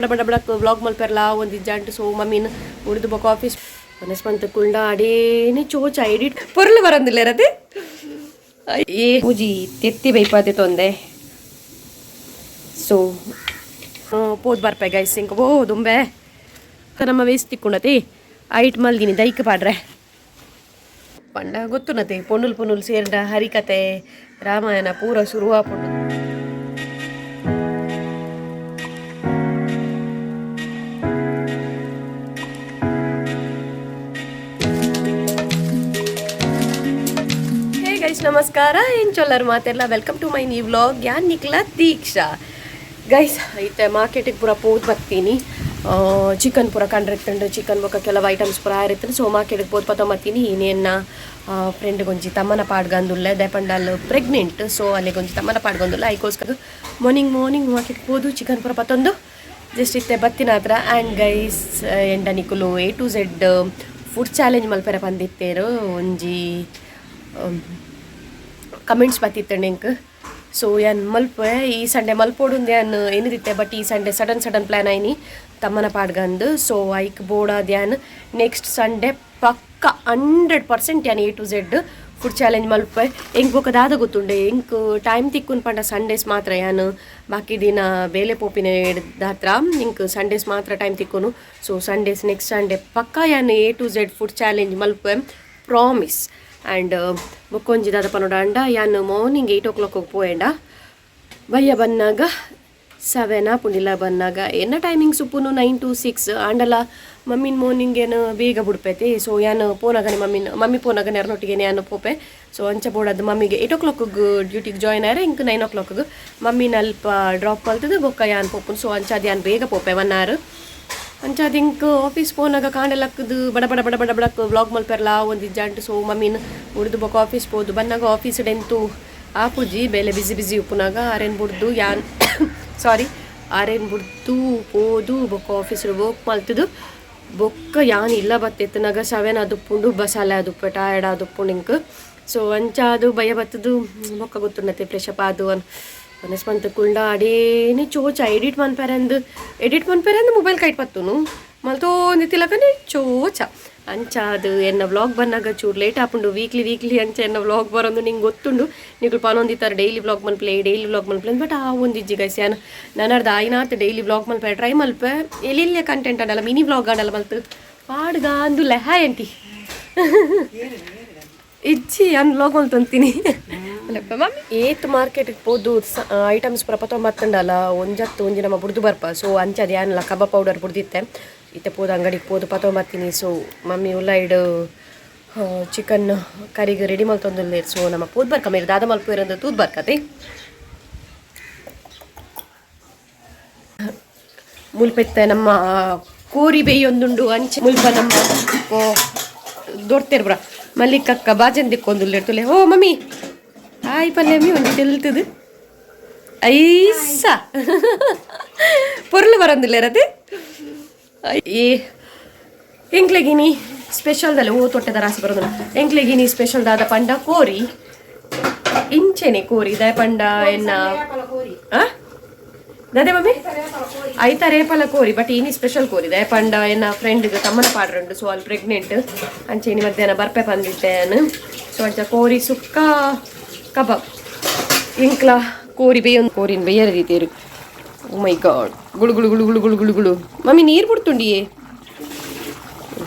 ಬಡ ಬಡ ವ್ಲಾಗ್ ಮಲ್ಪೆರ್ಲಾ ಒಂದಿಜ್ಜಾಂಟ್. ಸೊ ಮಮ್ಮಿನ ಉಳಿದು ಬೊಕ ಆಫೀಸ್ ಮನಸ್ ಮಂತ್ ಕುಲ್ಡ ಅಡೇನೆ ಚೋಚ ಎಡಿಟ್ ಪೊರ್ಲು ಬರಂದಿಲ್ಲ. ಏ ಪೂಜಿ ತೆತ್ತಿ ಬೈಪಾದೆ ತೊಂದೆ. ಸೊ ಪೋದ್ ಬರ್ಪೆ ಗೈಸ್. ಇಂಕ ಓ ದುಂಬೆ ನಮ್ಮ ವೇಸ್ಟ್ ತಿಕ್ಕೊಂಡತಿ ಐಟ್ ಮಲ್ದಿನಿ ದೈಕ್ ಪಾಡ್ರೆ ಪಂಡ ಗೊತ್ತುನತೆ. ಪೊಣ್ಣುಲ್ ಪೊಣ್ಣುಲ್ ಸೇರ್ಡ ಹರಿಕತೆ ರಾಮಾಯಣ ಪೂರ ಶುರುವಾಪುಂಡು. ಹೇ ಗೈಸ್, ನಮಸ್ಕಾರ, ಎಂಚೊಲ್ಲರ್ ಮಾತೆರ್ಲ? Welcome to my new vlog. ಯಾನ್ ನಿಕ್ಲ ದೀಕ್ಷಾ. ಗೈಸ್, ಐತೆ ಮಾರ್ಕೆಟಿಗೆ ಪೂರ ಪೋದು ಬರ್ತೀನಿ. ಚಿಕನ್ ಪೂರ ಕಂಡ್ರಿತ್ತುಂಡು. ಚಿಕನ್ ಬೊಕ್ಕ ಕೆಲವು ಐಟಮ್ಸ್ ಪೂರ ಆರಿತ್ತುಂಡು. ಸೊ ಮಾರ್ಕೆಟಿಗೆ ಪೋದು ಪತ್ತೊಂಬತ್ತೀನಿ. ಇನ್ನೇನ ಫ್ರೆಂಡ್ ಗೊಂಜಿ ತಮ್ಮನ ಪಾಡ್ಗಂದುಲ್ಲೆ. ದಯಪಂಡ ಅಲ್ಲಿ ಪ್ರೆಗ್ನೆಂಟ್. ಸೊ ಅಲ್ಲಿ ಗೊಂಜಿ ತಮ್ಮನ ಪಾಡ್ಗಂದುಲ್ಲ. ಐಕೋಸ್ಕರ ಮಾರ್ನಿಂಗ್ ಮಾರ್ನಿಂಗ್ ಮಾರ್ಕೆಟ್ಗೆ ಪೋದು ಚಿಕನ್ ಪೂರ ಪತ್ತೊಂದು ಜಸ್ಟ್ ಇತ್ತೆ ಬತ್ತಿನ ಹತ್ರ. ಆ್ಯಂಡ್ ಗೈಸ್, ಎಂಡ ನಿಕುಲು A to Z food challenge ಮಲ್ಪೆರ ಬಂದಿತ್ತೇರು. ಒಂಜಿ ಕಮೆಂಟ್ಸ್ ಬತ್ತಿತ್ತಂಡು ಎಂಕ್. ಸೊ ಯಾನ್ ಮಲ್ಪೆ, ಈ ಸಂಡೆ ಮಲ್ಪೋಡುಂದು ಯಾನ್ ಎನ್ನುದಿತ್ತೆ. ಬಟ್ ಈ ಸಂಡೆ ಸಡನ್ ಸಡನ್ ಪ್ಲ್ಯಾನ್ ಆಯ್ನಿ ತಮ್ಮನ ಪಾಡ್ಗಂದು. ಸೊ ಐಕ್ ಬೋಡಾದ್ ಯಾನ್ ನೆಕ್ಸ್ಟ್ ಸಂಡೆ ಪಕ್ಕ 100% ಯಾನ್ A to Z food challenge ಮಲ್ಪೆ. ಎಂಕ್ ಬೊಕ ದಾದ ಗೊತ್ತುಂಡೆ, ಎಂಕ್ ಟೈಮ್ ತಿಕ್ಕುನ್ ಪಂಡ ಸಂಡೇಸ್ ಮಾತ್ರ. ಯಾನ್ ಬಾಕಿ ದಿನ ಬೇಲೆ ಪೋಪಿನ ದಾತ್ರ ಎಂಕ್ ಸಂಡೇಸ್ ಮಾತ್ರ ಟೈಮ್ ತಿಕ್ಕುನು. ಸೊ ಸಂಡೇಸ್, ನೆಕ್ಸ್ಟ್ ಸಂಡೇ ಪಕ್ಕ ಯಾನ್ A to Z food challenge ಮಲ್ಪೆ, ಪ್ರಾಮಿಸ್. ಆ್ಯಂಡ್ ಬೊಕ್ಕೊಂಜಿ ದಾದ ಪನೊಡ ಅಂಡ, ಯಾನ್ ಮಾರ್ನಿಂಗ್ 8 ಓ ಕ್ಲಾಕ್ ಪೋಯೆಂಡ ಬಯ್ಯ ಬನ್ನಾಗ 7 ಪುಂಡಿಲ ಬನ್ನಾಗ. ಎನ್ನ ಟೈಮಿಂಗ್ಸ್ ಉಪ್ಪುನು 9 ಟು 6. ಆಂಡಲ ಮಮ್ಮಿನ ಮಾರ್ನಿಂಗ್ ಏನು ಬೇಗ ಬುಡ್ಪೈತಿ. ಸೊ ಯಾನ್ ಪೋನಾಗನೆ ಮಮ್ಮಿನ, ಮಮ್ಮಿ ಪೋನಾಗ ನೆರನೊಟ್ಟಿಗೆ ಯಾನ್ ಪೋಪೆ. ಸೊ ಅಂಚ ಬೋಡದು ಮಮ್ಮಿಗೆ 8 ಓ ಕ್ಲಾಕ್ಗೆ ಡ್ಯೂಟಿಗೆ ಜಾಯ್ನ್ ಆಯ್ರೆ ಇಂಕ್ 9 ಓ ಕ್ಲಾಕ್ಗೆ ಮಮ್ಮಿನ ಅಲ್ಪ ಡ್ರಾಪ್ ಮಲ್ತದ ಬೊಕ್ಕ ಯಾನ್ ಪೋಪುನು. ಸೊ ಅಂಚಾದ ಯಾನ್ ಬೇಗ ಪೋಪೆ 1 ಅವರ್. ಅಂಚಾದ ಇಂಕ್ ಆಫೀಸ್ ಪೋನಾಗ ಕಾಂಡೆ ಲಕ್ಕದು ಬಡ ಬಡ ಬಡ ಬಡ ಬಡಕ್ ವ್ಲಾಗ್ ಮಲ್ಪೆರ್ಲಾ ಒಂದಿಜ್ಜಾಂಟ್. ಸೊ ಮಮ್ಮಿನ ಉಳಿದು ಬೊಕ್ಕ ಆಫೀಸ್ ಪೋದು ಬನ್ನಾಗ ಆಫೀಸ್ ಎಂತು ಆಪುಜಿ. ಬೇಲೆ ಬಿಸಿ ಬಿಸಿ ಉಪ್ಪುನಾಗ ಆರೇನ್ ಬುಡ್ದು ಯಾನ್, ಸಾರಿ, ಆರೇನ್ ಬುಡ್ದು ಪೋದು ಬೊಕ್ಕ ಆಫೀಸ್ ವರ್ಕ್ ಮಲ್ತದು ಬೊಕ್ಕ ಯಾನ್ ಇಲ್ಲ ಬತ್ತೆತ್ತನಾಗ 7 ಅದುಪ್ಪುಂಡು. ಬಸಾಲೆ ಅದುಪ್ಪೆ, ಟಯರ್ಡ್ ಆದುಪ್ಪುಂಡು ಇಂಕ್. ಸೊ ಅಂಚ ಅದು ಭಯ ಬತ್ತದು. ಬೊಕ್ಕ ಗೊತ್ತುಂಡತೆ, ಫ್ರೆಶ್ ಅಪ್ ಆದು ಮನಸ್ ಮಂತ್ ಕುಲ್ಡ ಅಡೇನೆ ಚೋಚ ಎಡಿಟ್ ಮನ್ಪೆರಂದು, ಎಡಿಟ್ ಮನ್ಪೆರಂದು ಮೊಬೈಲ್ ಕೈಟ್ ಪತ್ತುನು ಮಲ್ತೋಂದಿತ್ತಿಲಕನೆ ಚೋಚ. ಅಂಚ ಅದು ಎನ್ನ ವ್ಲಾಗ್ ಬನ್ನಾಗ ಚೂರು ಲೇಟ್ ಆಪುಂಡು. ವೀಕ್ಲಿ ವೀಕ್ಲಿ ಅಂಚ ಎನ್ನ ವ್ಲಾಗ್ ಬರೋದು ನಿಂಗೆ ಗೊತ್ತುಂಡು. ನಿಕುಲು ಪನೊಂದಿತ್ತಾರೆ, ಡೈಲಿ ವ್ಲಾಗ್ ಮಲ್ಪಲೆ, ಡೈಲಿ ವ್ಲಾಗ್ ಮಲ್ಪಲೆ. ಬಟ್ ಆ ಒಂದಿಜ್ಜಿ ಗೈಸ್. ಯಾನ್ ನನರ್ದ ಆಯ್ನಾತ್ ಡೈಲಿ ವ್ಲಾಗ್ ಮಲ್ಪೆ ಟ್ರೈ ಮಲ್ಪೆ. ಎಲ್ಲಿಲ್ಲ ಕಂಟೆಂಟ್ ಆಡಲ್ಲ, ಮಿನಿ ವ್ಲಾಗ್ ಆಡಲ್ಲ ಮಲ್ತು ಪಾಡ್ಗ ಅಂದುಲ್ಲ. Hi aunty. ಇಜ್ಜಿ, ಅನ್ ವ್ಲಾಗ್ ಮಲ್ತೊಂತೀನಿ ಅಲ್ಲಪ್ಪ. ಮಮ್ಮಿ ಏತ್ ಮಾರ್ಕೆಟ್ಗೆ ಪೋದು ಐಟಮ್ಸ್ ಪೂರ ಪತ್ತೊಂಬತ್ತುಂಡಲ್ಲ, ಒಂಜತ್ತು ಒಂಜಿ ನಮ್ಮ ಬುಡ್ದು ಬರ್ಪ. ಸೊ ಅಂಚದ ಯಾನಲ್ಲ ಕಬಾಬ್ ಪೌಡರ್ ಬುಡ್ದಿತ್ತೆ. ಇತ್ತೆ ಪೋದು ಅಂಗಡಿಗೆ ಪೋದು ಪತ್ತೊಂಬತ್ತೀನಿ. ಸೊ ಮಮ್ಮಿ ಉಲ್ಲೈಡ್ ಚಿಕನ್ ಕರಿಗೆ ರೆಡಿ ಮಲ್ತೊಂದುಲ್ಲೇರ್. ಸೊ ನಮ್ಮ ಪೋದ್ ಬರ್ಕ ಮೇರೆ ದಾದ ಮಲ್ಪುವೆರಂದು ತೂದ್ ಬರ್ಕತೆ. ಮುಲ್ಪೆತ್ತ ನಮ್ಮ ಕೋರಿ ಬೇಯೊಂದುಂಡು. ಅಂಚೆ ಮುಲ್ಪ ನಮ್ಮ ಓ ದೊಡ್ತೇರ್ ಬ್ರ ಮಲ್ಲಿಕಕ್ಕ ಬಾಜನ್ ದಿಕ್ಕೊಂದುಲ್ಲೇರ್ ತುಲೆ. ಓ ಮಮ್ಮಿ, ಹಾಯ್ ಪಲ್ಯಮ್ಮಿ. ಒಂಜಿ ತೆಲ್ತದು ಐಸ ಪೊರ್ಲು ಬರಂದಿಲ್ಲೇರತೆ. ಏ ಎಂಕ್ಲೆಗಿನಿ ಸ್ಪೆಷಲ್ ದಲ್ಲಿ ಓ ತೊಟ್ಟೆದ ರಾಸಿ ಬರೋದಿಲ್ಲ. ಎಂಕ್ಲೆಗಿನಿ ಸ್ಪೆಷಲ್ ದಾದ ಪಂಡ ಕೋರಿ. ಇಂಚೆನೆ ಕೋರಿ ದಾಯ ಪಂಡ ಎನ್ನ ಆ ದಾದೆ ಮಮ್ಮಿ ಐತ ರೇಪಲ ಕೋರಿ. ಬಟ್ ಇನಿ ಸ್ಪೆಷಲ್ ಕೋರಿ ದಾಯ ಪಂಡ ಎನ್ನ ಫ್ರೆಂಡ್ ತಮ್ಮನ ಪಾಡ್ರಂಡು. ಸೊ ಅಲ್ಲಿ ಪ್ರೆಗ್ನೆಂಟ್. ಅಂಚೆ ಇನಿ ಮಧ್ಯಾಹ್ನ ಬರ್ಪೆ ಬಂದಿದ್ದೆ. ಸೊ ಅಂಚ ಕೋರಿ ಸುಕ್ಕ ಕಬಾಬ್. ಇಂಕ್ಲ ಕೋರಿ ಬೇಯೊಂದು ಕೋರಿನ ಬೇಯರ ರೀತಿಯರು. ಓ ಮೈ ಗಾಡ್, ಗುಳು ಗುಳು ಗುಳು ಗುಳು ಗುಳು ಗುಳು ಗುಳು. ಮಮ್ಮಿ ನೀರು ಬಿಡ್ತುಂಡಿಯೇ.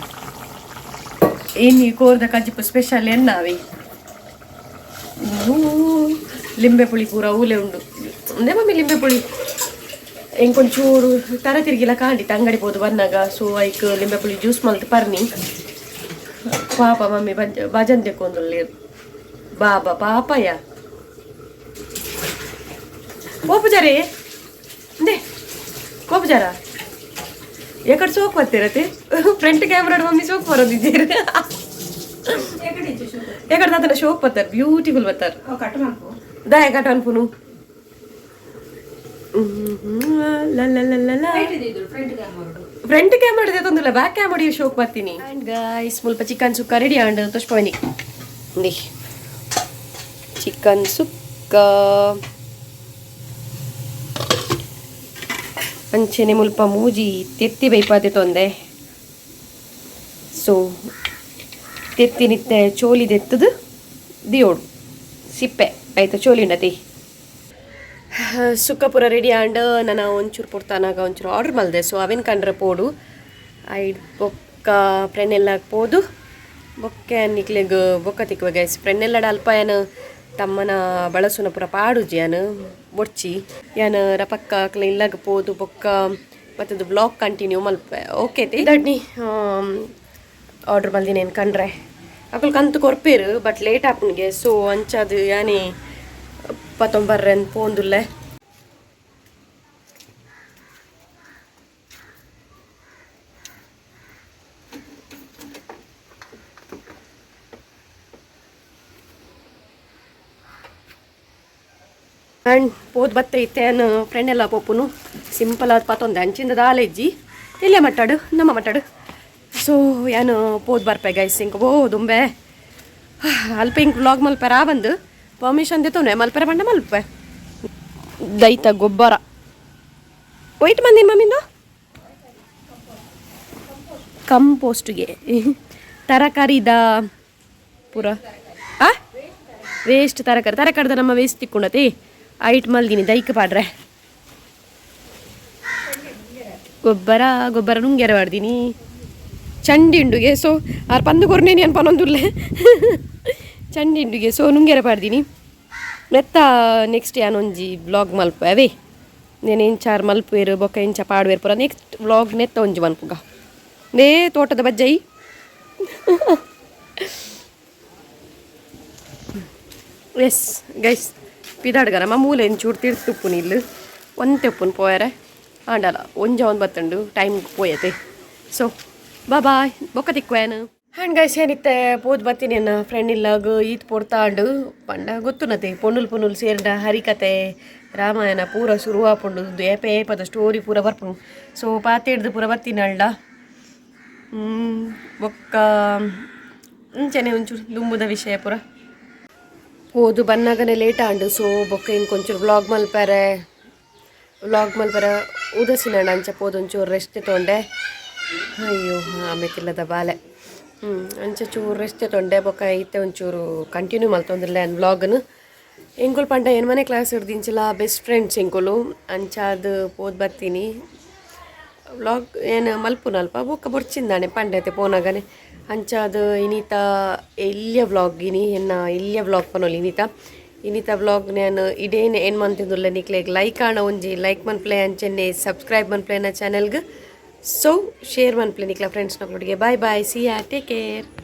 ಇನ್ನು ಕೋರ್ದ ಕಜ್ಜಿಪು ಸ್ಪೆಷಲ್ ಎನ್ನಾವಿ ಲಿಂಬೆ ಪುಳಿ ಪೂರ ಊಲೆ ಉಂಡು. ಒಂದೇ ಮಮ್ಮಿ ಲಿಂಬೆ ಪುಳಿ ಎಂಕೊಂಚೂರು ತರ ತಿರುಗಿಲ್ಲ ಕಾಂಡಿ ಅಂಗಡಿ ಪೋದು ಬಂದಾಗ. ಸೊ ಐಕ್ ಲಿಂಬೆ ಪುಳಿ ಜ್ಯೂಸ್ ಮಲ್ತು ಪರ್ನಿ. ಪಾಪ ಮಮ್ಮಿ ಬಜ ಭಜನ್ ತೆಕ್ಕೊಂದುಲ್ಲಿ. ಬಾಬಾ ಪಾಪಯ್ಯ ಕೋಪುಜಾರೇ ಅಂದೆ ಕೋಪುಜಾರ ಎಕಡೆ ಸೋಕ್ ಬರ್ತಿರತ್ತೆ. ಫ್ರಂಟ್ ಕ್ಯಾಮ್ರಾ ಮಮ್ಮಿ ಸೋಕ್ ಬರೋದಿದ್ದೀರಿ. ಎಕಡೆ ತಾತನ ಶೋಕ್ ಬರ್ತಾರೆ, ಬ್ಯೂಟಿಫುಲ್ ಬರ್ತಾರೆ. ದಾಯ ಕಟ್ ಅನ್ಪುನು. ಫ್ರಂಟ್ ಕ್ಯಾಮ್ರಾ ತೊಂದಿಲ್ಲ, ಬ್ಯಾಕ್ ಕ್ಯಾಮ್ರಾ ಶೋಕ್ ಬರ್ತೀನಿ. ಅಂಡ್ ಗೈಸ್, ಮುಲ್ಪ ಚಿಕನ್ ಸುಕ್ಕ ರೆಡಿ ಆಂಡ್ ತೋಷ್ಪವನಿ. ಚಿಕನ್ ಸುಕ್ಕ ಅಂಚೆನೆ ಮುಲ್ಪ ಮೂಜಿ ತೆತ್ತಿ ಬೈಪಾದೆ ತೊಂದೆ. ಸೊ ತೆತ್ತಿ ನಿತ್ತೆ ಚೋಲಿ ದೆತ್ತದು ದಿಯೋಡು ಸಿಪ್ಪೆ ಆಯ್ತಾ ಚೋಲಿಂಡತಿ. ಸುಕ್ಕ ಪೂರ ರೆಡಿ ಆಂಡ್. ನನ ಒಂಚೂರು ಪೊರ್ತಾನಾಗ ಒಂಚೂರು ಆರ್ಡರ್ ಮಲ್ದೆ. ಸೊ ಅವೇನು ಕಂಡ್ರೆ ಪೋಡು ಐಡ್ ಬೊಕ್ಕ ಫ್ರೆಂಡ್ ಪೋದು ಬೊಕ್ಕೆ ನಿಕ್ಲೆಗ್ ಬೊಕ್ಕ ತಿಕ್ಕುವೆ ಗೈಸ್. ಫ್ರೆಂಡ್ ಅಲ್ಪ ಏನು ತಮ್ಮನ ಬಳಸುನ ಪೂರ ಪಾಡುಜಿ ಯಾನ್ ಬೊಡ್ಚಿ ಯಾನ್ ರಪಕ್ಕ ಅಕ್ಲ ಇಲ್ಲಗ್ ಪೋದು ಬೊಕ್ಕ ಮತ್ತದು ಬ್ಲಾಗ್ ಕಂಟಿನ್ಯೂ ಮಲ್ಪೆ. ಓಕೆ ದಡ್ನಿ ಆರ್ಡರ್ ಮಲ್ದಿನೇನು ಕಂಡ್ರೆ ಅಕುಲು ಕಂತು ಕೊರ್ಪೇರು ಬಟ್ ಲೇಟ್ ಆಪುನಿಗೆ. ಸೊ ಅಂಚಾದು ಯಾನೇ ಪತ್ತೊಂಬರ್ರೆನ್ ಪೋಂದುಲ್ಲೆ. ಆ್ಯಂಡ್ ಪೋದು ಬತ್ತೆ ಇತ್ತೆ ಫ್ರೆಂಡ್ ಎಲ್ಲ ಪೋಪುನು ಸಿಂಪಲ್ ಆದ್ ಪತ್ತೊಂದೆ ಅಂಚಿಂದ ದಾಲೆಜ್ಜಿ ಇಲ್ಲೇ ಮಟ್ಟಾಡು ನಮ್ಮ ಮಟ್ಟಾಡು. ಸೊ ಯಾನು ಪೋದು ಬರ್ಪೆ ಗೈಸ್ ಇಂಕ ಓ ದುಂಬೆ ಅಲ್ಪ ಇಂಕ್ ವ್ಲಾಗ್ ಮಲ್ಪೆರ ಬಂದು ಪರ್ಮಿಷನ್ ದೆತ್ತೊನೆ ಮಲ್ಪೆರ ಬಂಡ ಮಲ್ಪೆ. ದೈತ ಗೊಬ್ಬರ ವೈಟ್ ಮಂದಿನ ಮಮ್ಮಿಂದು ಕಂಪೋಸ್ಟ್ಗೆ ತರಕಾರಿದ ಪೂರ ಆ ವೇಸ್ಟ್ ತರಕಾರಿ ತರಕಾರಿದ ನಮ್ಮ ವೇಸ್ಟ್ ತಿಕ್ಕೊಂಡತಿ ಐಟ್ ಮಲ್ದಿನಿ ದೈಕ್ ಪಾಡ್ರೆ ಗೊಬ್ಬರ ಗೊಬ್ಬರ ನುಂಗೆರೆ ಮಾಡ್ದೀನಿ ಚಂಡಿ ಉಂಡುಗೆ. ಸೊ ಆರ್ ಪಂದು ಕೊರ್ನೇನಿ ಅನ್ಪ ಪನೊಂದುಲ್ಲೆ ಚಂಡಿ ಉಂಡುಗೆ. ಸೊ ನುಂಗೆರೆ ಪಾಡ್ದೀನಿ ಮೆತ್ತ ನೆಕ್ಸ್ಟ್ ಯಾನೊಂಜಿ ವ್ಲಾಗ್ ಮಲ್ಪೆ ಅವೇ ನೇನು ಇಂಚಾರ್ ಮಲ್ಪುವೆರು ಬೊಕ್ಕ ಇಂಚ ಪಾಡುವೆರು ಪೂರ ನೆಕ್ಸ್ಟ್ ವ್ಲಾಗ್ ನೆತ್ತ ಒಂಜಿ ಮನ್ಪುಗ ನೇ ತೋಟದ ಬಜ್ಜೈ. ಎಸ್ ಗೈಸ್ ಪಿದಾಡ್ಗರ ಮೂಲೆ ಒಂಚೂರು ತಿರ್ತು ಇಲ್ಲು ಒಂತೆ ಉಪ್ಪುನು ಪೋಯರೆ ಆಂಡಲ ಒಂಜ ಒಂದು ಬತ್ತುಂಡು ಟೈಮ್ ಪೋಯತೆ. ಸೊ ಬಾಯ್ ಬೊಕ್ಕ ತಿಕ್ವೇನು. ಆ್ಯಂಡ್ ಗೈಸ್ ಏನಿತ್ತೆ ಪೋದು ಬತ್ತೀನಿ ನನ್ನ ಫ್ರೆಂಡ್ ಇಲ್ಲಾಗ ಈತ್ ಪೊರ್ತಾಂಡು ಪಂಡ ಗೊತ್ತುನತೆ ಪೊಣ್ಣುಲು ಪೊಣ್ಣುಲು ಸೇರ್ಂಡ ಹರಿಕತೆ ರಾಮಾಯಣ ಪೂರ ಶುರು ಆಪುಂಡು ಏಪ ಏಪದ ಸ್ಟೋರಿ ಪೂರ ಬರ್ಪುಂಡು. ಸೊ ಪಾತೆ ಹಿಡ್ದು ಪೂರ ಬತ್ತೀನಿ ಅಳ್ಳ ಬೊಕ್ಕ ಇಂಚನೆ ಒಂಚೂರು ದುಂಬುದ ವಿಷಯ ಪೂರ ಪೋದು ಬನ್ನಾಗನೆ ಲೇಟ್ ಆಂಡು. ಸೊ ಬೊಕ್ಕ ಇಂಕೊಂಚೂರು ವ್ಲಾಗ್ ಮಲ್ಪರೆ ವ್ಲಾಗ್ ಮಲ್ಪರೆ ಉದಸಿನ ಅಂಚ ಪೋದು ಒಂಚೂರು ರೆಸ್ಟ್ ತೊಂಡೆ. ಅಯ್ಯೋ ಆಮೇಕಿಲ್ಲದ ಬಾಲೆ ಅಂಚ ಚೂರು ರೆಸ್ಟ್ ತೊಂಡೆ ಬೊಕ್ಕ ಇತ್ತೆ ಒಂಚೂರು ಕಂಟಿನ್ಯೂ ಮಲ್ತೊಂದಿಲ್ಲ ಯಾನ್ ವ್ಲಾಗ್ನು. ಎಂಕುಲು ಪಂಡ ಎನ್ಮನೆ ಕ್ಲಾಸ್ ಹಿಡ್ದಿಂಚಲ ಬೆಸ್ಟ್ ಫ್ರೆಂಡ್ಸ್ ಎಂಕುಲು ಅಂಚಾದ್ ಪೋದು ಬರ್ತೀನಿ ವ್ಲಾಗ್ ಏನು ಮಲ್ಪುನಲ್ಪ ಬೊಕ್ಕ ಬೊಡ್ಚಿಂದಾನೆ ಪಂಡತೆ ಪೋನಾಗನೆ ಅಂಚಾದ್ ಇನಿತ ಎಲ್ಯ ವ್ಲಾಗ್ ಇನಿ ಎನ್ನ ಎಲ್ಯ ವ್ಲಾಗ್ ಪನೊಲಿ ಇನಿತ ಇನಿತ ವ್ಲಾಗ್ ನಾನು ಇಡೇನು ಏನು ಮಂತಿಂದುಲ್ಲ ನಿಕ್ಲೆಗ್ ಲೈಕ್ ಆಣ ಒಂಜಿ ಲೈಕ್ ಮನ್ಪ್ಲೆ ಅಂಚೆನೆ ಸಬ್ಸ್ಕ್ರೈಬ್ ಮನ್ಪ್ಲೆ ಚಾನೆಲ್ಗ್. ಸೊ ಶೇರ್ ಮನ್ಪ್ಲೆ ನಿಕ್ಲ ಫ್ರೆಂಡ್ಸ್ ನಕ್ಲೊಟ್ಟಿಗೆ. Bye bye, see ya, take care.